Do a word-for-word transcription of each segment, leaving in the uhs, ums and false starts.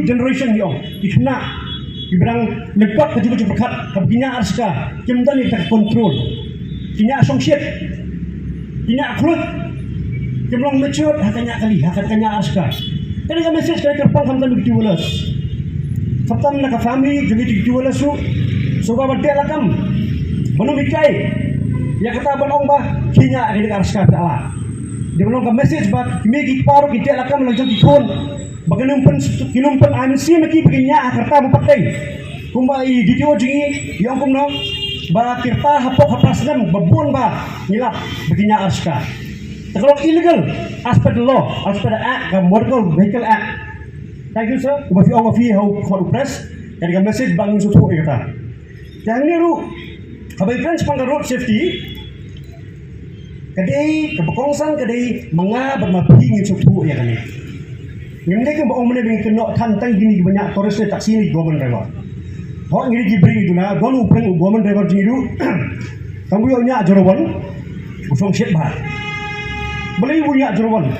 generation yong, ki khynnah, ki brang lyngkot ka jong ka jingpyrkhat, haba ki ñiah arska, kim don ïa ka control. Ki ñiah shongshit, ki ñiah khluit, kim long matured ha ka ñiah kali, ha ka ñiah arska. Kane ka message ka kyrpang khamtam na ki two wheelers, khamtam na ka family jong ki two wheelers ruh. So ba ban teh lakam, ban ym hikai ïa kata ban ong ba ki ñiah kane ka arska phi la. Dei ban long ka message ba ki mei ki kpa ruh ki teh lakam la jong ki khun. Ba kin ym pyn, kin ym pyn-ai mynsiem ïa ki ba kin ñiah ha ka rta ba pateng. Kumba i D T O jong ngi i ong kumno, ba ki rta hapoh ka phra snem ba bun ba ngi lap ba kin ñiah arska. Te ka long illegal as per the law, as per the act, ka Motor Vehicle Act. Thank you, sir. Kumba phi ong phi ha u, ha u press, ka dei ka message ba ngin sngewthuh ïa kata. Te hangne ruh, haba ïakren shaphang ka road safety, ka dei, kaba kongsan ka dei ma nga bad ma phi ngin sngewthuh ïa kane. Ngim dei kumba ong mynne ba ngin kynnoh than tang kine kiba ñiah tourist ne taxi ne government driver. Hooid ngi dei ki briew ki duna, don u pyrshah u government driver jong ngi ruh. Tang ba u ñiah zero one, u shongshit bha. Balei u ñiah zero one?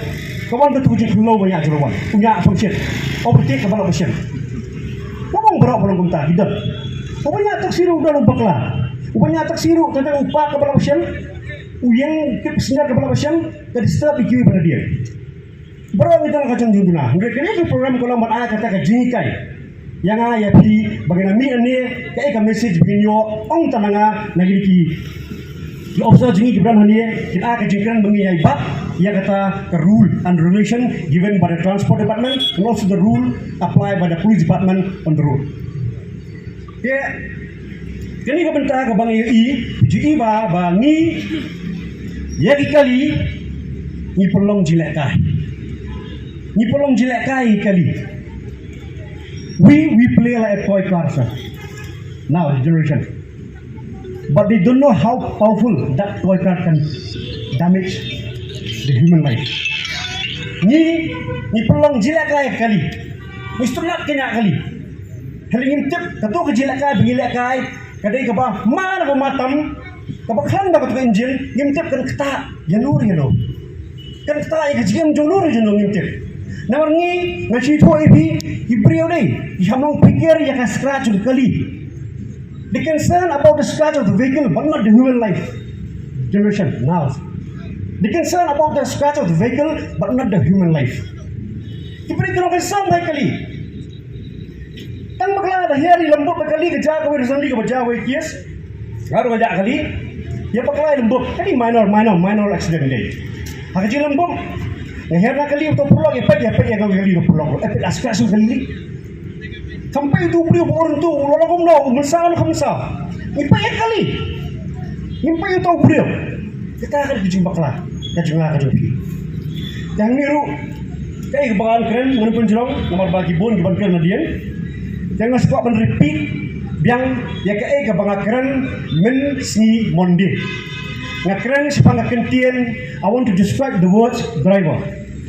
Ka wan katu ka jingkhlaiñ ba ñiah zero one. U ñiah shongshit. Overtake kaba la ba shen. Ka bang baroh ba long kumta ki don. Uba ñiah taxi ruh u don u bakla. Uba ñiah taxi ruh tang tang u park kaba la ba shen. U ïeng tip passenger kaba la ba shen. Ka disturb ïa kiwei pat na dieng. Baroh ngi don ka jingduna. Hynrei kane ka program ka long ban ai kata ka jinghikai ïa nga ïa phi ba ngin ïa mih hangne, kaei ka message ba ngin ïoh, ong tang na nga, na kine ki, ki officer jong ngi kiba don hangne, kin ai ka jingkren ba ngin ïa bat ïa kata ka rule and regulation given by the Transport Department and also the rule applied by the Police Department on the road. Te kane ka bynta kaba ngi ïohi, ju ïohi ba, ba ngi ïa ki kali ngi pynlong jinglehkai. Ngi pynlong jinglehkai ïa ki kali. We, we play like a toy car, sir. Now, the generation. But they don't know how powerful that toy car can damage the human life. Ngi, ngi pynlong jinglehkai ïa ki kali. Ngi sngewtynnat ka ñiah kali. Hynrei ngim tip, kato ka jinglehkai ba ngi lehkai, ka dei kaba mar ba mar tam, kaba khlaiñ ba kato ka engine, ngim tip kan ktah ïano re ïano. Kan ktah ïa ka jingim jong uno re jong uno ngim tip. Namar ngi, ngan shu ïathuh ïa phi, ki briew dei, ki ham long phikir ïa ka scratch jong ka kali. They concern about the scratch of the vehicle, but not the human life. Generation now. They concern about the scratch of the vehicle, but not the human life. Ki briew ki long concern bha ïa ka kali. Tang bakla da hiar i lambuk ba kali ka jia kawei recently kaba jia kawei case. Nga ruh nga jia kali. Ïa bakla i lambuk. Kali minor, minor, minor accident dei. Ha ka jia lambuk. Nga hiar na kali uto pulok ïa peit ïa peit ïa kali uto pulok. Ïa peit aska su kali. Sampai uto briew ba orang tu ulo kum no umsa no kumsa. Ngi peit ïa kali. Ngi peit uto briew. Kita ka jing bakla. Ka jing ka jing. Yang ni ruh. Kaei kaba ngan kren ngan pynjrong namar ba ki bun kiban kren na dien. Te nga sngewbha ban repeat biang ïa kaei kaba nga kren mynsngi Monday. Nga kren shaphang ka kyntien, I want to describe the word driver.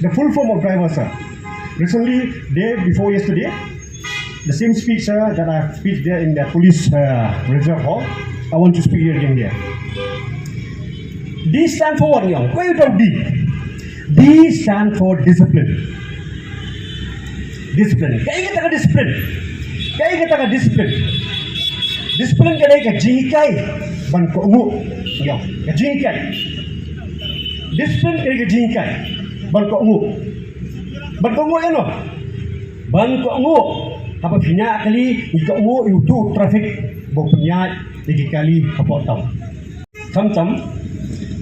The full form of driver, sir. Recently, day before yesterday, the same speech, sir, that I speak there in the police, uh, reserve hall. I want to speak here again there. D stand for what, young? Where you talk D? D stand for discipline. Discipline. Kaei kata ka discipline? Kaei kata ka discipline? Discipline ka dei ka jinghikai ban kohnguh. Yow, ka jinghikai. Discipline ka dei ka jinghikai ban kohnguh. Ban kohnguh ïano? Ban kohnguh. Haba phi ñiah kali, ngi kohnguh ïa uto u traffic ba u pynïaid ïa ki kali hapoh town. Khamtam,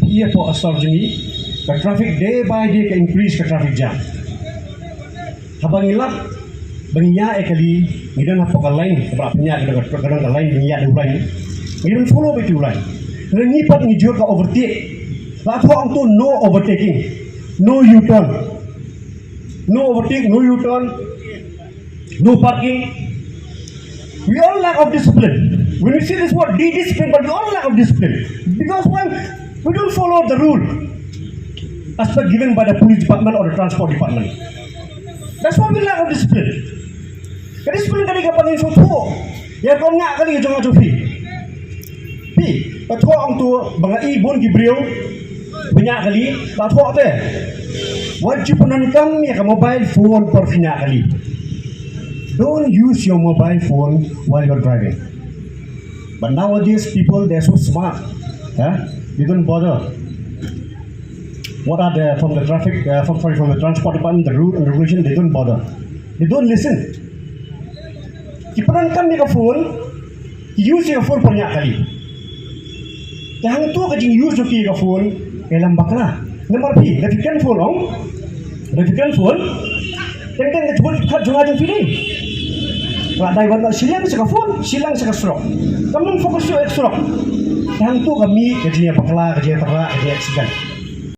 ïa hapoh Assam jong ngi, ka traffic day by day ka increase ka traffic jam. Haba ngi lap ba ngi ñiah ïa kali, ngi don hapoh ka line, kaba la pynïaid ka don ka, ka don ka line ba ngi ñiah da u line. Ngi don follow beit u line. Ngi pat ngi jur ka overtake. La thoh hangto no overtaking, no U-turn. No overtake, no U-turn. No parking. We all lack of discipline. When we see this word, be disciplined, but we all lack of discipline. Because why? We don't follow the rule as per given by the police department or the transport department. That's why we lack of discipline. Ka discipline ka dei kaba ngin sngewthuh. Ïa kaba ñiah kali jong nga jong phi. Phi, la thoh hangto ba nga i bun ki briew ba ñiah kali, la thoh te. Wat ju pyndonkam ïa ka mobile phone por phi ñiah kali. Don't use your mobile phone while you're driving. But nowadays, people, they're so smart. Huh? They don't bother. What are the, from the traffic, uh, from, sorry, from the transport department, the rule and regulation, they don't bother. They don't listen. Ki pyndonkam ïa ka phone, ki use ïa ka phone pynïaid kali. Te hangto ka jinguse jong ki ïa ka phone, ka ïalam bakla. Namar phi, da phi kren phone ong, da phi kren phone, teng teng ka jubut khat jong nga jong phi dei. Nga dei ban shiliang sha ka phone, shiliang sha ka surok. Kam focus shuh ïa ka surok. Te hangto ka mih ka jingïabakla, ka jingïatyrwa, ka jingïa-accident.